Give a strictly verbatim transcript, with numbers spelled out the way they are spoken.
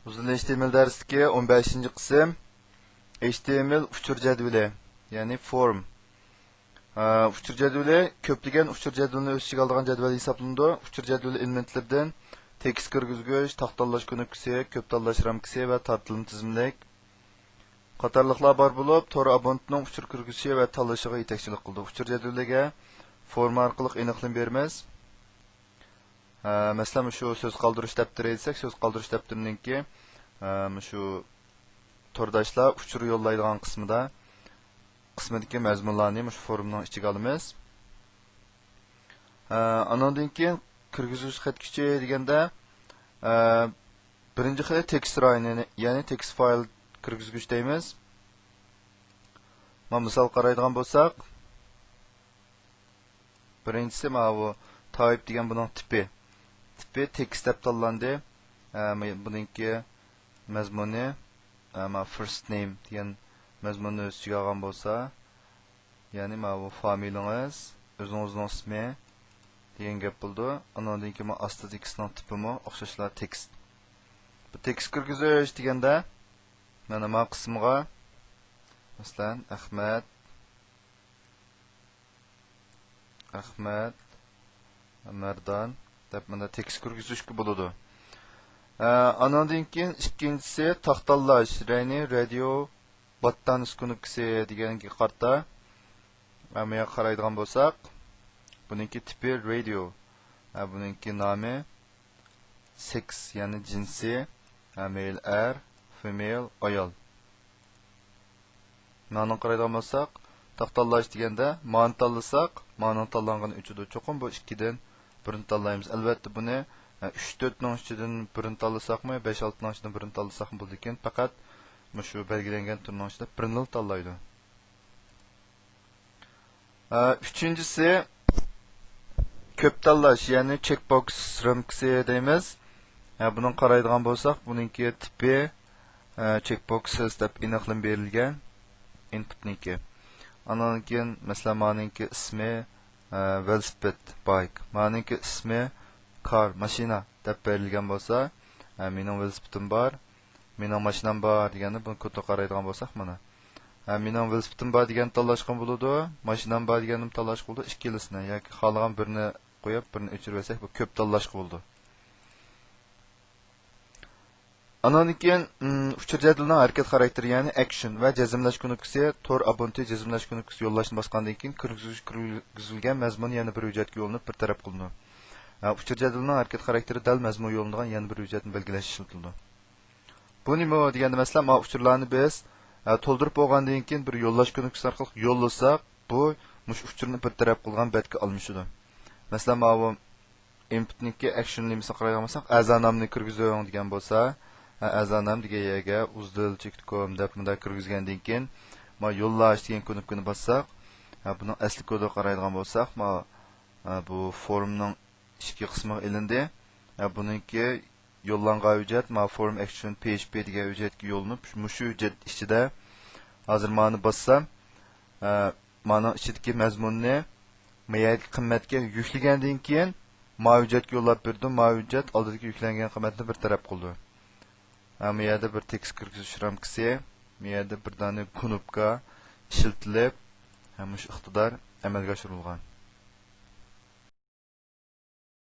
ئۇزۇن ھەش تى ئېم ئېل دەرسلىكى ئون بەشىنچى قىسىم. ھەش تى ئېم ئېل ئۇچۇر جەدۋىلى، يەنى فورم. ئە، ئۇچۇر جەدۋىلى كۆپلىگەن ئۇچۇر جەدۋىلىنى ئۆز ئىچىگە ئالىدىغان جەدۋەل ھېسابلىنىدۇ. ئۇچۇر جەدۋىلى ئېلېمېنتلىرىدىن تېكىست كىرگۈزگۈچ، تاغ تاللاش كۇنۇپكىسى، كۆپ تاللاش رامكىسى ۋە تارتىلما تىزىملىك قاتارلىقلار بار بولۇپ، تور ئابونتىنىڭ ئۇچۇر كىرگۈزۈشى ۋە تاللىشىغا يېتەكچىلىك قىلىدۇ. ئۇچۇر جەدۋىلىگە فورما ئارقىلىق ئېنىقلىما بېرىمىز. ئە، مەسىلەن، مۇشۇ سۆز قالدۇرۇش دەپتىرى دېسەك، سۆز قالدۇرۇش دەپتىرىنىڭكى، ئە، مۇشۇ تورداشلار ئۇچۇر يوللايدىغان قىسمىدا، قىسمىدىكى مەزمۇنلارنى مۇشۇ فورمنىڭ ئىچىگە ئالىمىز. ئە، ئانىڭدىن كېيىن كىرگۈزگۈچ خەت كۈچى دېگەندە، ئە، بىرىنچى خىلى تېكىست رايونى، يەنى تېكىست فايل كىرگۈزگۈچ دەيمىز. مانا مىسال قارايدىغان بولساق، بىرىنچىسى ماۋۇ تايپ دېگەن بۇنىڭ تىپى. تىپى تېكىست دەپ تاللاندى. ئە، مە-، بۇنىڭكى مەزمۇنى، ئە، مانا فىرست نېيم دېگەن مەزمۇننى ئۆز ئىچىگە ئالغان بولسا، يەنى ماۋۇ فامىلىڭىز، ئۆزىڭىزنىڭ ئىسمى دېگەن گەپ بولىدۇ. ئانىڭدىن كېيىن مانا ئاستىدىكىسىنىڭ تىپىمۇ ئوخشاشلا تېكىست. بۇ تېكىست كىرگۈزۈش دېگەندە، مانا ما قىسمىغا، مەسىلەن، ئەخمەت، ئەخمەت، مەردان دەپ مانا تېكىست كىرگۈزۈشكە بولىدۇ. ئە، ئانىڭدىن كېيىن ئىككىنچىسى تاغ تاللاش، يەنى رادىيو باتتان كۇنۇپكىسى دېگەنگە قارىتا. ئە، مانا قارايدىغان بولساق، بۇنىڭكى تىپى رادىيو. ئە، بۇنىڭكى نامى سېكس، يەنى جىنسى، ھە، مېيل ئەر، فېمېيل، ئايال. مانىڭغا قارايدىغان بولساق، تاغ تاللاش دېگەندە مانى تاللىساق، مانىڭ تاللانغىنى ئۆچىدۇ. چوقۇم بۇ ئىككىدىن بىرنى تاللايمىز. ئەلۋەتتە بۇنى، ھە، ئۈچ تۆتنىڭ ئىچىدىن بىرنى تاللىساقمۇ، بەش ئالتىنىڭ ئىچىدىن بىرنى تاللىساقمۇ بولىدۇ. لېكىن پەقەت مۇشۇ بەلگىلەنگەن تۈرنىڭ ئىچىدە بىرنىلا تاللايدۇ. ئە، ئۈچىنچىسى، كۆپ تاللاش، يەنى چېكبوكس رامكىسى دەيمىز. ئە، بۇنىڭغا قارايدىغان بولساق، بۇنىڭكى تىپى، ئە، چېكبوكسىز دەپ ئېنىقلىما بېرىلگەن ئىنپۇتنىڭكى. ئانىڭدىن كېيىن، مەسىلەن، مانىڭكى ئىسمى، ئە، ۋېلىسىپىت، بايك. مانىڭكى ئىسمى كار، ماشىنا دەپ بېرىلگەن بولسا، ئە، مېنىڭ ۋېلىسىپىتىم بار، مېنىڭ ماشىنام بار دېگەندە، بۇنى كودقا قارايدىغان بولساق، مانا. ھە، مېنىڭ ۋېلىسىپىتىم بار دېگەننى تاللاشقىمۇ بولىدۇ، ماشىنام بار دېگەننىمۇ تاللاشقا بولىدۇ، ئىككىلىسىنى ياكى خالىغان بىرىنى قويۇپ، بىرىنى ئۆچۈرۈۋەتسەك، بۇ كۆپ تاللاشقا بولىدۇ. ئانىڭدىن كېيىن، ئىم، ئۇچۇر جەدۋىلىنىڭ ھەرىكەت خاراكتېرى، يەنى ئەكشن ۋە جەزملەش كۇنۇپكىسى تور ئابونتى جەزملەش كۇنۇپكىسى يوللاشنى باسقاندىن كېيىن، كىرگۈزۈش-، كىرگۈزۈلگەن مەزمۇن يەنە بىر ھۆججەتكە يوللىنىپ بىر تەرەپ قىلىنىدۇ. ھە، ئۇچۇر جەدۋىلىنىڭ ھەرىكەت خاراكتېرى دەل مەزمۇن يوللىنىدىغان يەنە بىر ھۆججەتنى بەلگىلەشتە ئىشلىتىلىدۇ. بۇ نېمە دېگەندە، مەسىلەن، ماۋۇ ئۇچۇرلارنى بىز، ئە، تولدۇرۇپ بولغاندىن كېيىن بىر يوللاش كۇنۇپكىسى ئارقىلىق يوللىساق، بۇ مۇشۇ ئۇچۇرنى بىر تەرەپ قىلغان بەتكە ئالمىشىدۇ. مەسىلەن، ماۋۇ ئىنپۇتنىڭكى ئەكشن نېمىسىنى قارايدىغان بولساق، ئەزا نامنى كىرگۈزۈڭ دېگەن بولسا، ئە، ئەزا نام دېگەن يەرگە ئۇزدىل چېكىت كوم دەپ مۇنداق كىرگۈزگەندىن كېيىن، مانا يوللاش دېگەن كۇنۇپكىنى باسساق، ئە، بۇنىڭ ئەسلى كودىغا قارايدىغان بولساق، مانا، ئە، بۇ فورمنىڭ ئىچكى قىسمىغا ئېلىندى. ئە، بۇنىڭكى يوللانغان ھۆججەت، مانا فورم ئەكشن پي ئېچ پى دېگەن ھۆججەتكە يوللىنىپ، مۇشۇ ھۆججەت ئىچىدە ھازىر مانى باسسام، ئە، مانىڭ ئىچىدىكى مەزمۇننى ما يەردىكى قىممەتكە يۈكلىگەندىن كېيىن، ما ھۆججەتكە يوللاپ بېرىدۇ، ما ھۆججەت ئالدىدىكى يۈكلەنگەن قىممەتنى بىر تەرەپ قىلىدۇ. ھە، ما يەردە بىر تېكىست كىرگۈزۈش رامكىسى، ما يەردە بىر دانە كۇنۇپكا ئىشلىتىلىپ، ھە، مۇشۇ ئىقتىدار ئەمەلگە ئاشۇرۇلغان.